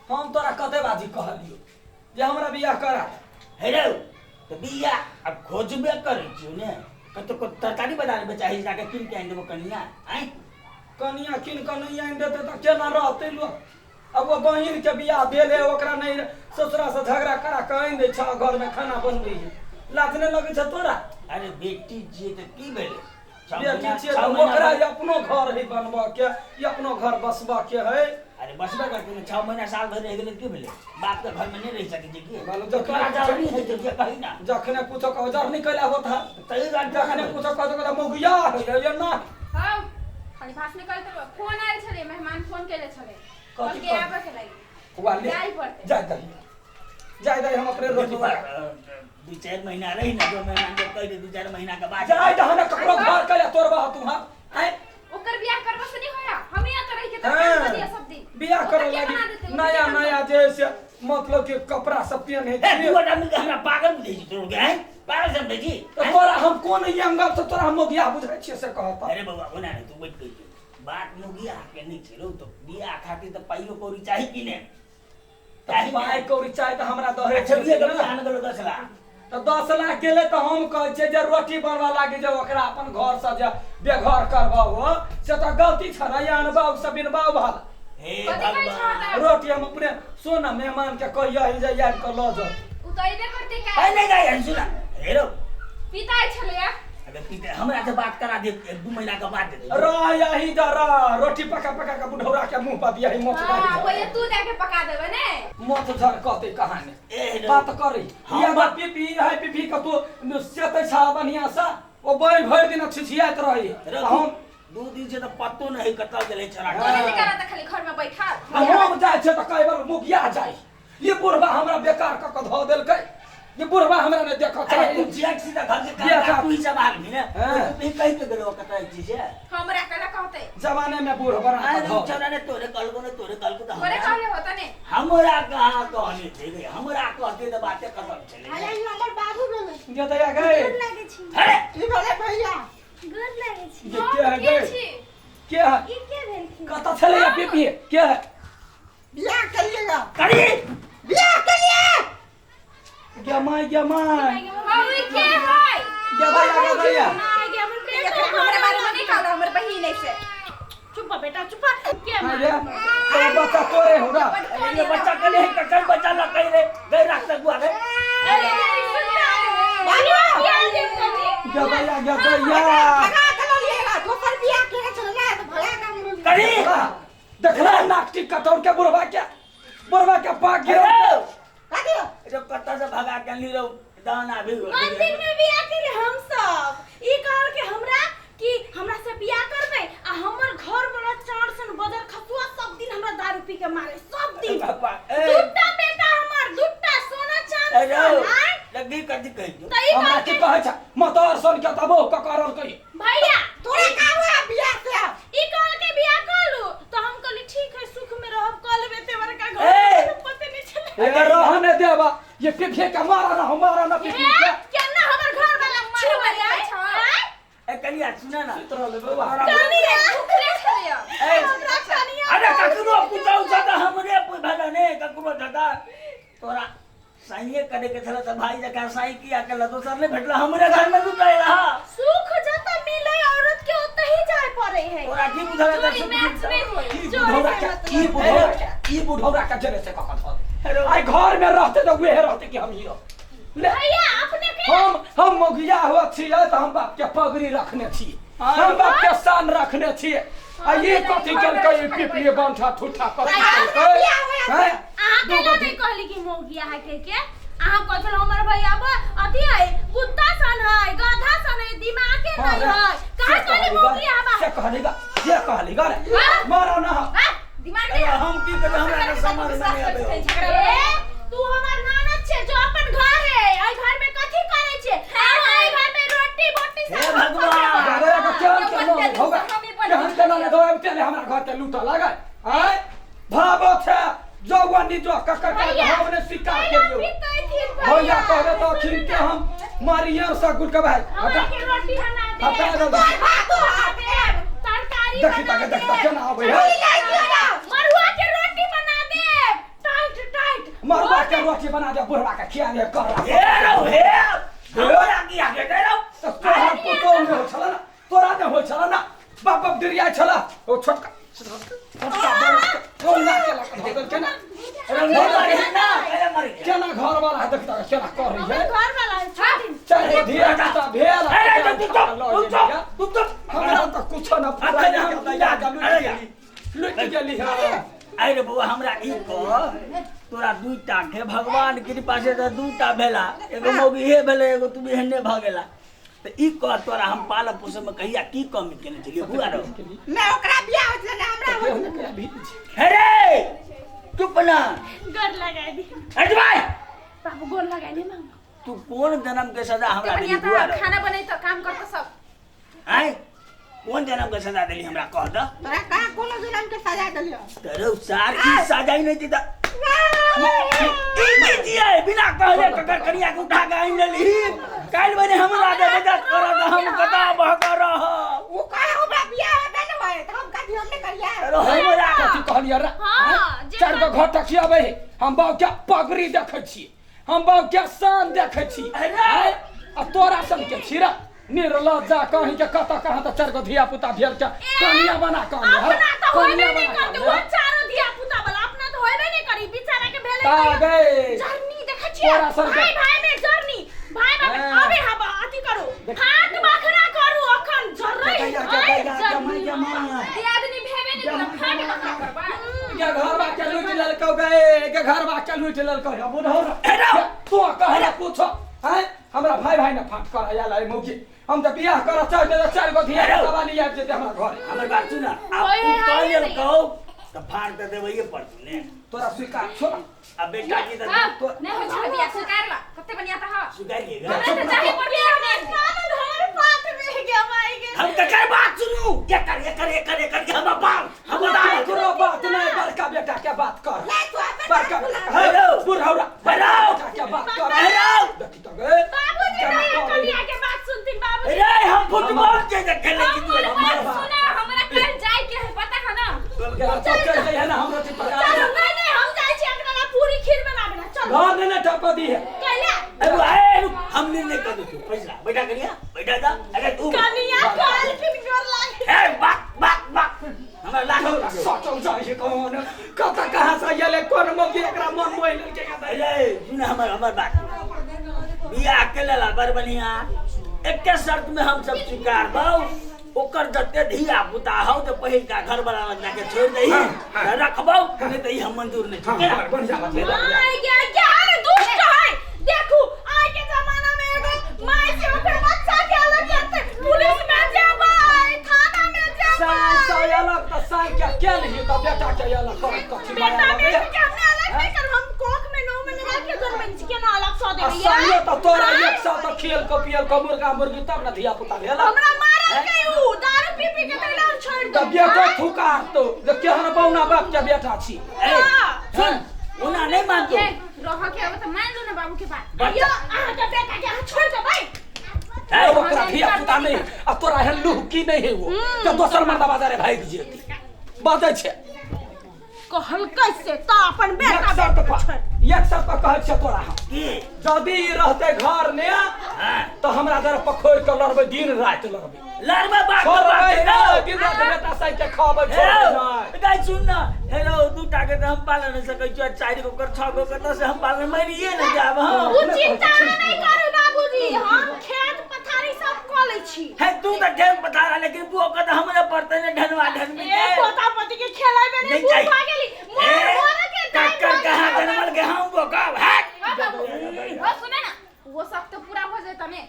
हम तोरा कते बाजी कहलियो जे हमरा बियाह करा दे। हे रौ तऽ बियाह आब खोजबे करै छियौ ने कतौ कतौ तरकारी बाजार बेचाही जाके कीन के आनि देबो कनिया आँय। कनिया कीन कऽ नहि आनि देतै तऽ केना रहतै लोक? अब ओ बहिन के बियाह भेल है, ओकरा नहीं ससुरा से झगड़ा करा के आनि दै छह, घर में खाना बनबै है, लाज नहि लगै छै तोरा? अरे बेटी छियै तऽ की भेलै? बेटी छियै तऽ ओकरा अपनो घर है बनबऽ के, ई अपनो घर बसबऽ के है। अरे बसबे करतै ने, 6 महीना साल भरि रहि गेलै की भेलै? बाप के घर में नहि रहि सकै छै की? मालूम जखने तोरा जरनी है तऽ कही ना, जखने कुछो कहो जरनी कैला होत है, तही दुआरे जखने कुछो कहो तऽ मौगिया है ये ना। हौ, खाली भाषण करैत रहो। फोन आयल छलै, मेहमान फोन केले छलै। कथी? कहलकै आबऽ के लागि। वाले जाय पड़तै। जाय दही, जाय दही, हम अपने रोटी बौआ, पका 2-4 महीना रही ना, जो मेहमान के कहि दे 2-4 महीना के बाद जाय दही ना, ककरो घर के तोड़बा तू। हां आय ओकर बियाह करबो से नहीं होया, हम यहाँ तो रह के तरकारी बनिया सब दिन बियाह ओकर करे के लागी बना देतै, ओकर नया के बना नया जे से मतलब के कपड़ा सब पहने ए छियै। दू गोटा मिलके हमरा पागल बुझै छी तोर के हैं, पागल समझै छी? तऽ तोरा हम कोन एंगल से तोरा हम मोगिया बुझै छियै से कहता। अरे बौआ, ओना नहि तू बैठ कहि बात मोगिया के नहि छै रौ, तऽ बियाह खातिर तऽ पाइयो कौड़ी चाही कि नहि? तऽ पाइ कौड़ी चाही तऽ हमरा दहेज अच्छा बियाह के ने। बियाह गेलो 10 लाख। तऽ 10 लाख गेलै तऽ हम कहै छियै जे रोटी बनबऽ लागी जे ओकरा अपन घर से जे बेघर करबऽ हो से तऽ गलती छ ने, अनबाउ से बिनबाउ भला। हे कथी कहै छह भगवान तऽ? रोटी हम अपने सोना मेहमान के कहिया जे आबि कऽ लऽ जाउ। उ तऽ अयबे करतै ए काल्हि। नहि नहि सुना हे रौ पिताइ छलैया। अगर पीते हमरा से बात करा दे, 1-2 महीना के बाद दे दे। रह यही जरा रोटी पका पका के बुढ़ौरा के मुंह पर दिया मोच हाँ, गाड़ी पहिले तू जाके पका देबे ने। मोच झर कहते कहानी ए रौ, बात करी हम ये बात पीपी है, पीपी के तू सेतै छा बढ़िया से, ओ बड़ी भरि दिन छिछियाइत रही। रौ, हम 2 दिन से तऽ पतो नहीं कतऽ गेलै छौड़ा। तोरे नहीं करा तऽ खाली घर में बैठल। आ हम जाइ छियै तऽ कई बार मुखिया जाइ, ये बुढ़बा हमरा बेकार कऽ कऽ धऽ देलकै, ये बुढ़बा हमरा नहि देखऽ अरे चाही। तू जिया छी तऽ घर के बियाह काम का- तू ही सम्हालबी ने। हाँ। तू ही कहि के गेलो कतऽ छी से। हमरा केना कहतै? जमाने में बूढ़ बना अरे कऽ धऽ छौड़ा ने तोरे कहलको ने तोरे कहलको तऽ तोरे हमरा कहले होता ने। हमरा कहाँ कहने छै रे, हमरा कहते तऽ बाते खतम छलै। अरे ई हमर बाबू भेलै। जे दया गए गोर लागै छी। अरे की भेलै भैया? गोर लागै छी। जे के है के गए छी? के है? ई के भेलखिन? कतऽ छलै या पीपी के है? बियाह करिएगा। करी बियाह करिए। गे my, गे my. हाँ, ई के है? गे भैया, गे भैया। एकरा हमरा बारे में नहीं कहला, हमर बहिन है से। चुप बेटा चुप के हाँ रे, तो बच्चा तोरे हो ना। अरे ये बच्चा के लिए कटन बच्चा लग गई रे, गई रख तक हुआ रे। अरे गे भैया, गे भैया। भगा के लऽ लिएगा, दोसर बियाह केने छलै ने तऽ भगा के हम लऽ लिएगा। करी देखला नाक टिक कटौर के बुढ़वा के, बुढ़वा के पाक गिरल। अरे कथी? जो कत्ता से भगा के ली रहो दाना भी हो। मंदिर में बियाह केले हम सब, ई कहल के हमरा कि हमरा से बियाह करबै आ हमर घर वाला चार सन बदर खसुआ सब दिन हमरा दारू पी के मारे सब दिन। भगवान, ए। दूटा बेटा हमर, दूटा सोना चांदी अरे सन, आँय? लगी कथी कहि दो। तऽ ई हमरा कहल की के कहै छै मतर सन के तबो ककरल कही। भैया तोरा का हुआ बियाह से? ई कहल के बियाह कर लू तो हम कहली ठीक है, सुख में रहब, कऽ लेबै ते बड़का घर। ए! पते नहीं चले। ए रहने देबा, ये पीपी के मारा ना, मारा ना पीपी के। केना हमर घर वाला मारबै छुबै छै। आँय? ए कनिया सुना ना। सुत रहले बौआ। कनिया भूखले छलैया। ए हमरा कनिया अरे ककरो पुतौ छ त हमरे भेल ने, ककरो छ त तोरा साइए करे के छल त भाई जका साई किया केला, दोसर नहि भेटल हमरे घर में लुटाइ रहा। सुख जत मिले औरत के ओत ही जाय पड़े है। तोरा की बुझल है त चोरी सुख मैच मिलतौ? नहीं होई। ई चोरी बुढ़ौरा से के, मतलब। ई बुढ़ौरा के, ई बुढ़ौरा के जरे से कखन धऽ दे। हेलो। आइ घर में रहते तऽ उहे रहते कि हम ही रह। ले भैया अपने के हम मोगिया हुआ छियै तऽ हम बाप के पगड़ी रखने छी, हाँ। हम बाप के शान रखने छियै। आ ई कथी केलकै ई पिपली बंठा ठूठा कथी केलकै हैं? अहाँ दू केना गो नहीं कहली कि मौगिया है के के? अहाँ कहै छलहुँ हमर भैया अथी है, कुत्ता सन है, गधा सन है, दिमाग के हाँ नहीं रे, है। से कहाँ कहली कहली गा, मौगिया बा? से कहली गा, से कहली गा रे। हाँ? मारो ना। हाँ? दिमाग अरे नहीं हम की करी, हमरा न समझ में नहीं आबै। ए, तू हमर ननद छे जो अपन घर है, एहि घर में कथी करै छे? अहाँ एहि घर में रोटी बोटी हे सब भगवान। अरे एगो केहन के अपन नाम के धोगा, हम ही बन केहन के नाम धोगा, तेले हमरा घर के लूटऽ लागै। आँय? भाबो छे, जौवनी जो ककर के भैया, हमने स्वीकार भैया, केलियौ। पितैथिन भैया कहबे तऽ अखिन के हम मारिये से गुटके भाई। हमरा हटा। के रोटी बना दे। हटा दे। भातो बना दे। तरकारी देखी बना ताके दे। देखता केना आबै है। मरुआ के रोटी बना दे। मड़ुआ के रोटी बना दे बुढ़वा के खिया दे कर हे रौ हे हमरा की आगे दे रौ तऽ तोहर पुतोह नहि होइ छल ना तोरा नहि होइ छल ना बाप बाप डिरिया छल ओ छोटका छोटका कोन ना केलक धऽ देलकै ना नहीं मरे ना पहले मरे केना घर वाला है देखता केना कर रही है घर वाला है छोड़ दिन चाहे धिया पुता भेल अरे तू चुप तू चुप तू चुप हमरा तऽ कुछो न अखन हम लुटि गेली लुटि गेली हँ अरे बौआ हमरा ई कह तोरा दूटा के भगवान कृपा से तऽ दूटा भेला एगो मौगी हे भेलै एगो तू एहने भऽ गेला तऽ ई कह तोरा हम पालऽ पोसऽ मे कहिया की कमी केने छलियै बुआ रौ नहि ओकरा बियाह होइत छलै हमरा होइत हे रे चुप ना गोर लगाय दी हट भाई बाबू गोर लगाय दे मामा तू कोन जन्म के सजा हमरा बढ़िया देली बुआ तऽ रौ खाना बनै तऽ काम करतौ सब आँय कोन जन्म के सजा देली हमरा कह दऽ तोरा कहाँ कोनो जुलम के सजा देलियो तोरो सार ई सजा ही नहीं देता ई नहीं दिए बिना कहले ककर कनिया के उठा के आनि लेली काल्हि बने हमरा दे बेटा करत हम कता बहक रह ओ कहे हमरा बियाह होबे न होय तऽ हम कथी हम नहि करियै अरे हमरा कथी कहलियै रे हाँ, जे चारि गो घर तकियाबै है हम बाप के पगड़ी देखै छी हम बाप के शान देखै छी अरे! आँय? आ तोरा सन के छी रे निर्लज्जा कहीं के कतऽ कहाँ तऽ चारि गो धिया पुता भेल के कनिया बना कऽ अनले हँ? अपना तो होबे कनिया नहीं बना कऽ करते अनले वो हँ? चारो धिया पुता वाला अपना तो होबे नहीं करी बेचारा के भेले ता कहियो। गए जर्नी देखै छियै तोरा सन के- भाई भाई में जर्नी भाई भाई में हाँ। अबे हम अथी करू फाट बखरा करू अखन जर्रै गैया के गैया के माय के माय दियादनी भेबे नहि केलक फाट बखरा करबै के घरवा के लूटि लेलकौ गए के घरवा के लूटि लेलकौ हे बुढ़ौ हे रौ। तू कहला पूछो हैं हमरा भाई भाई ने फाट कर आयल है मौगी हम तऽ बियाह करऽ चाहते तऽ चारि गो धिया हे रौ। पुता वाली आबि जेतै हमरा घरे हमर बात सुन आब ओए, तू कह आइए लेल नहीं। कहू तऽ फाड़ तऽ देबैये पड़तौ ने तोरा स्वीकार छौ ना? आ बेटा जी तऽ हाँ, तो नहि होइ छलै बियाह स्वीकार ला कते बढ़िया तऽ हँ स्वीकारिएगा हमरा तऽ चाहे पर बियाह नहि आनंद हमर पात में गया माई के हम ककर बात सुनू एकर एकर एकर एकर के हमर बाप हमर बाप ककरो बात नहि बड़का बेटा के बात कर नहि तू अपन बड़का बात बेटा सुना। हे हेलो। बुढ़ौरा हेलो। बेटा के बात कर हेलो। देखी तऽ गे बाबूजी केना नहीं करै। कनिया के बात सुनथिन बाबूजी रे हम फुटबॉल के जे खेले की हमर तू बात सुना हमरा कल जाय के है पता है ना गेला तो चलि जइहे ना हम रोटी पका चलू नहीं नहीं हम जाइ छी एकरा ला पूरी खीर बनाबे ला चलू घर नहि ने टपऽ दी है कैला अरे ए रुक हम निर्णय कर दू फैसला बैठा करिया बैठा जा अरे तू कनिया कहलखिन गोर लागे ए बात बात बात हमरा लाखो सचौ जाइ छै कौन कतऽ कहाँ से अयलै कोन मौगी एकरा मन मोहि लेलकै अरे सुन हमर हमर बात बियाह के लेला बड़ बढ़िया एके शर्त में हम सब स्वीकार बौ ओकर जते धिया पुता हौ तऽ पहिलका घर वाला लग जाके छोड़ि दही तऽ रखबौ नहि तऽ ई हम मंजूर नहि हाँ, छी हाँ, बढ़िया बात है, बढ़िया। माय गे ज्ञान दुष्ट है देखू आइ के जमाना में एगो माय से ओकर बच्चा के अलग करते पुलिस में जेबै थाना में साँय जेबै साँय अलग तऽ साँय के के लिही तऽ बेटा के अलग करत कथी बेटा माया बेटी लगैया। के हमने अलग नहीं कर हम कोख में 9 महीना के जन्म छी केना अलग सौ आ देबै साँयो तऽ तोरा एक साथ तऽ खेल कऽ पियल कऽ मुर्गा मुर्गी तब ने धिया पुता भेल हमरा मारल के ऊ दारू पी पी के तैला हम छोड़ तऽ दे बेटो थुकारतौ जे केहन बौना बाप के बेटा छी ए सुन ओना नहीं मानतो ये रह के अब तऽ मान लो ना बाबू के बात यो अहाँ के बेटा के अहाँ छोड़ देबै ए, ओकरा धिया पुता नहि आ तोरा एहन लूह की नहि है वो तऽ दोसर मर्दबा दारे भागि जेती बाजै छै कहलकै से तऽ अपन एक बेटा शर्त बेटी के पर छोड़ एक शर्त पर कहै छियै तोरा हम की यदि ई रहतै घर ने हाँ तऽ हमरा दर पखोड़ के लड़बै दिन राति लड़बै लड़बे बात तो छोड़बै बात नहि है दिन राति बेटा साइड के खबै छोड़बै नहि गाय सुन ना हेलो दू टा के तऽ हम पालन नहि सकै छियै चारि गो कर छह गो कतऽ से हम पालन मरिए ने जाब हम उ चिंता नहीं करू बाबूजी हम खेत पथारी सब कऽ लै छी हे तू तऽ खेत पथारा लेकिन बुओ के तऽ हमरे पड़तै ने ढनवा ढनवी ए के पोता पोती के खेलाइबे नहीं नहीं बूढ़ चाहिए। भऽ गेली मोर ए, मोर के टाइम कक्कर कहाँ जनमल के हम वो कब हट हाँ बाबू वो सुने ना वो सब तो पूरा हो जाता ने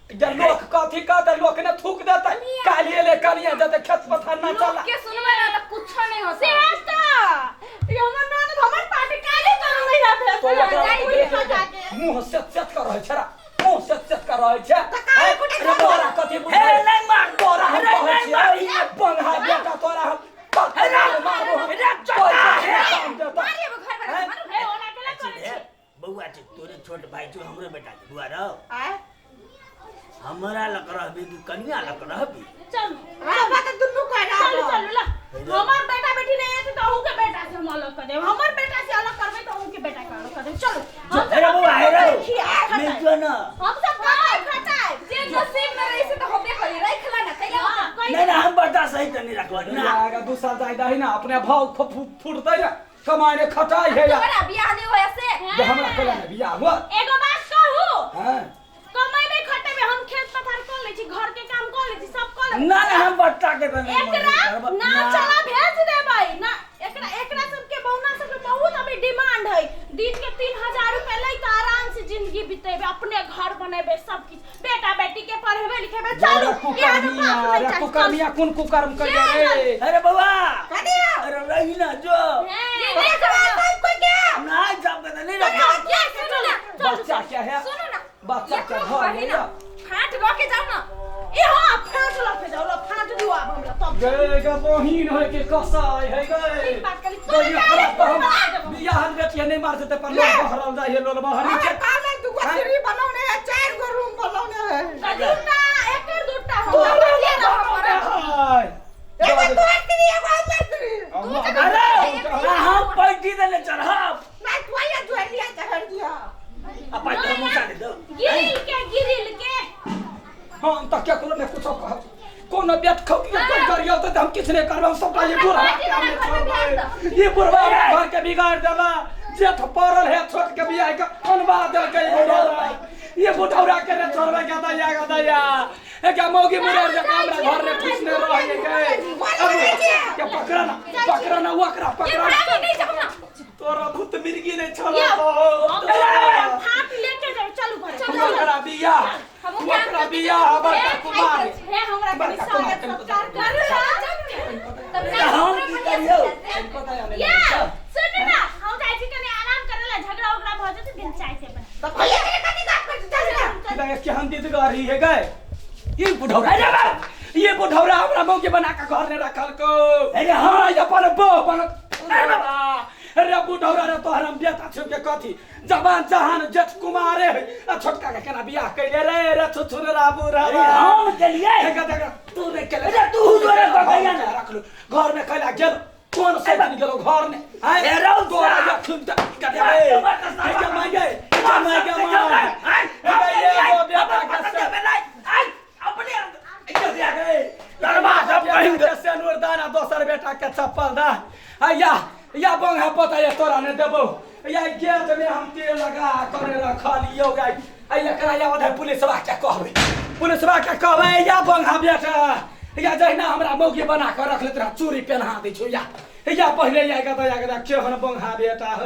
जे लोक कथी कहतै लोक ने थूक देतै काल्हि एलै कनिया जेतै खेत पथार ना लोग चला के सुनबे ना तो कुछो नहीं होता से तऽ ई हमर ननद हमर पार्टी काल्हि करू नहीं रहते तो ओकरा पूरी पका के मुँह सेत सेत कर रहै छै रा मुँह सेत सेत कर रहै छै काहे कुटै रे तोरा कथी हे बुझै नहीं मार तोरा हम रे कहै नहीं मार छियै बंगहा बेटा तोरा हम कथी मारबो हम रे चटा हे मारिए वो घर वाला मारू ए ओना केला करै छी बउआ छै तोरे छोट भाई छौ हमरो बेटा छै बउआ रौ आँय? हमरा लग रहबी कि कनिया लग रहबी चलू रहबा तऽ दुनू कोइ चलू रहब। चलू ला हमर बेटा बेटी नहीं है तो अहू के बेटा से हम अलग कर देब हमर बेटा से अलग करबै तो अहू के बेटा के अलग कर देब चलू ना आगा 2 साल जाय दही ना अपने भाव फुटतै ना कमाई ने खटाई है या तोरा बियाह नहीं होया से जे हमरा कोला ने बियाह हुआ। एगो बात कहू हां कमेबे खटेबे हम खेत पथार कर लै छी घर के काम कर लै छी सब कर लै ना ना हम बच्चा के तो नहीं एकरा करब। ना चला भेज देबै ना एकरा एकरा सबके बौना सबके बहुत अभी डिमांड है दिन के 3000 रुपए लै त आराम से जिंदगी बितेबे अपने घर बनेबे सब किछ बेटा बेटी के पढ़ेबे लिखेबे चलू यहाँ के कुकर्मिया बाप नहीं रे चाही, कुकर्मिया कोन कुकर्म कर रे अरे बउआ कथी हो? अरे रही ना जो ये तोरा नहीं के बात जाओ सब कोई के? ना सब के तो नहीं रखा ये सुनो ना बच्चा क्या है सुनो ना बच्चा ये के तो घर कही में ना फाट लऽ के जाओ ना ई हां फाट ल के जाओ ल फाट दियो आब हमरा तब गे गे बहिन है के कसाई है गे ठीक बात करी, तो ये तोरा खराब तो हम बना देबो। बियाह हम बेटिया नहीं मार देते पर लोग बहरल जाय है लोल बहरी हमर के पाले दूगो सीढ़ी बनौने है, चार गो रूम बनौने है। त दूटा एकर दूटा हम तोरा ले हाय एगो तोहर सीढ़ी, एगो हमर सीढ़ी। अरे आ हम पैटी देले चढ़ब ना तू आइया, जोड़िया चढ़ दिया। आ पैटी हम उठा दे दो गिरिल के गिरिल के हम त केकरो ने कुछो कह कोनो बेट खौकी के कोई करियो त हम किछ नहीं करब हम सबटा ये बुढ़वा के हमने छोड़बै। ये बुढ़वा हमरा घर के बिगाड़ देला जेठ पड़ल है छोट के बियाह के अनवा देलकै ये बुढ़वा ये बुढ़ौरा के ने छोड़बै के दैया के दैया ए मौगी मुड़ेर जे हमरा घर ने खुश ने रहिए के अब के पकड़ा ना पकड़ा ना ओकरा ये पकड़ा भागी नहीं जाओ ना तोरा भूत मिर्गी नहीं छलो यो, तो फाट लेके जाओ चलू घर चलू। ओकरा बियाह हमहूँ काम ओकरा करके बियाह बड़का कुमार हे हमरा कनी बड़का कुमार स्वागत सत्कार कर तब तो हम की करियो या सुन ना हम जाइ छी कनी आराम करे ला झगड़ा उगड़ा भ जेतै दिन चाय ते बना तऽ भैया के कथी गप करै छी? चल ना। केहन दीदगारी है गए ये बुढ़ौरा ये बुढ़ौरा हमरा मौके बना के घर ने रखल को अरे हाँ। हमरा अपन बो बन अरे बुढ़ौरा रे तोहर हम बेटा छौ के कथी जवान जहान जेठ कुमारे है आ छोटका के केना बियाह कैले रे रे छुछुर राबू रे अरे हम चलिए देखा देखा तू ने केले अरे तू जोरे ककैया ना। रख लो घर में कैला गेल कोन से दिन गेलो घर ने आय ए रौ तोरा सा। जखन त कटे ए के माय गे के माय गे माय ए ये बेटा के से सेनुर दाना दोसर बेटा के चप्पल दा आ या या बंगा पता ये तोरा ने देबो या गेट में हम तेल लगा करे रखलियो गाय आ एकरा या उधर पुलिसवा के कहबै पुलिसवा के कहबै या बंगा बेटा या जहिना हमरा मौगी बना के रखले तोरा चूड़ी पहना दै छौ या या पहिले या गदा या गदा केहन बंगा बेटा है।